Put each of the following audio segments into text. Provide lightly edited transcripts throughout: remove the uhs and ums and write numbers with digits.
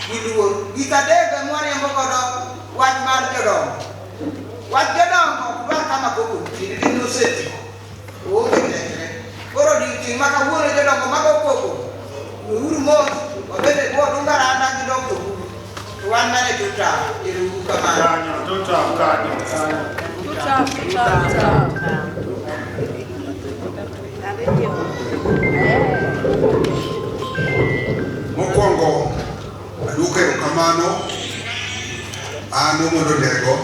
Gi luor. Gik adek mwariembo godo wach mar jodongo. Wach jodongo ok dwar kama koko nitie, nikech noseti. Oonge tekre. Koro odiochieng' ma kawuono jodongo mago koko, weuru mos, wabed e bwo Odunga Randa gi Dr. Oburu. To wan mana e tutam. Ero uru kamano. Kanyo, tutam kanyo. Tutam, tutam, tutam. Mokwongo, aduoko erokamano an Omondo Ndego,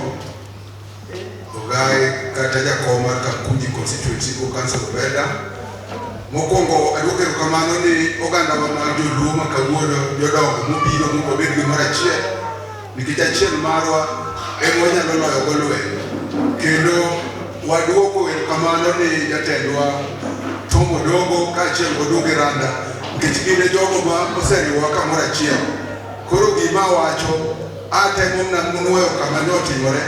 Ogai kata jakom mar Kamkunji constituency go council of elder. Mokwongo aduoko erokamano ni ogandawa mar joluo ma kawuono jodongo mobiro mondo wabed gimoro achiel nikech achiel marwa ema wanyalo loyo go lweny. Kendo waduoko erokamano ni jatendwa Tom Odongo kaachiel kod Odungi Randa nikech gin e jogo ma oseriwowa kamoro achiel. Koro gima awacho, atemo mana nuoyo kama ne otimore.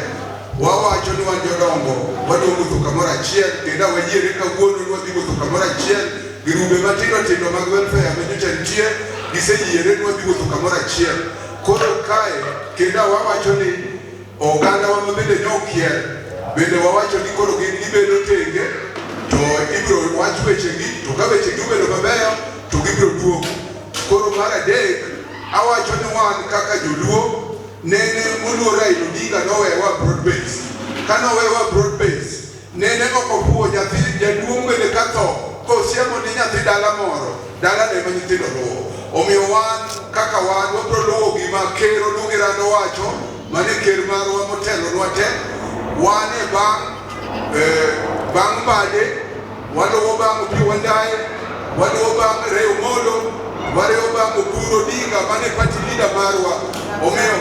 Wawacho ni wan jodongo wadwa wuotho kamoro achiel kendo wayiere kawuono ni wadhi wuotho kamoro achiel. Girube matindo tindo mag welfare ma nyocha nitie giseyiere ni wadhi wuotho kamoro achiel. Koro kae kendo wawacho ni ogandawa ma bende ne okier bende wawacho ni koro gin gibedo tenge to ibiro wach wechegi to ka wechegi obedo mabeyo to gibiro duogo. Koro mar adek awacho ni wan kaka joluo nene moluor Raila Odinga nowewa broad base. Ka nowewa broad base nene ok ofuwo nyathi jaduong' bende ka tho kosiemo ni nyathi dala moro dala ne ma nyithindo luwo. Omiyo wan kaka wan wabiro luwo gima ker Odungi Randa owacho mane ker marwa motelonwa te. Wan e bang' bang' bade waluwo bang' Opiyo Wandayi, waluwo bang' Ray Omolo, waluwo bang' Oburu Odinga mane party leader marwa. Omiyo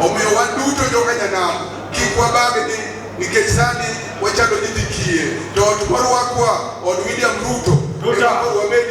omiyo wan duto joka nyanam kik wabagni nikech sani wachalo nyithi kiye to ot morwakwa od William Ruto ema koro wabedie.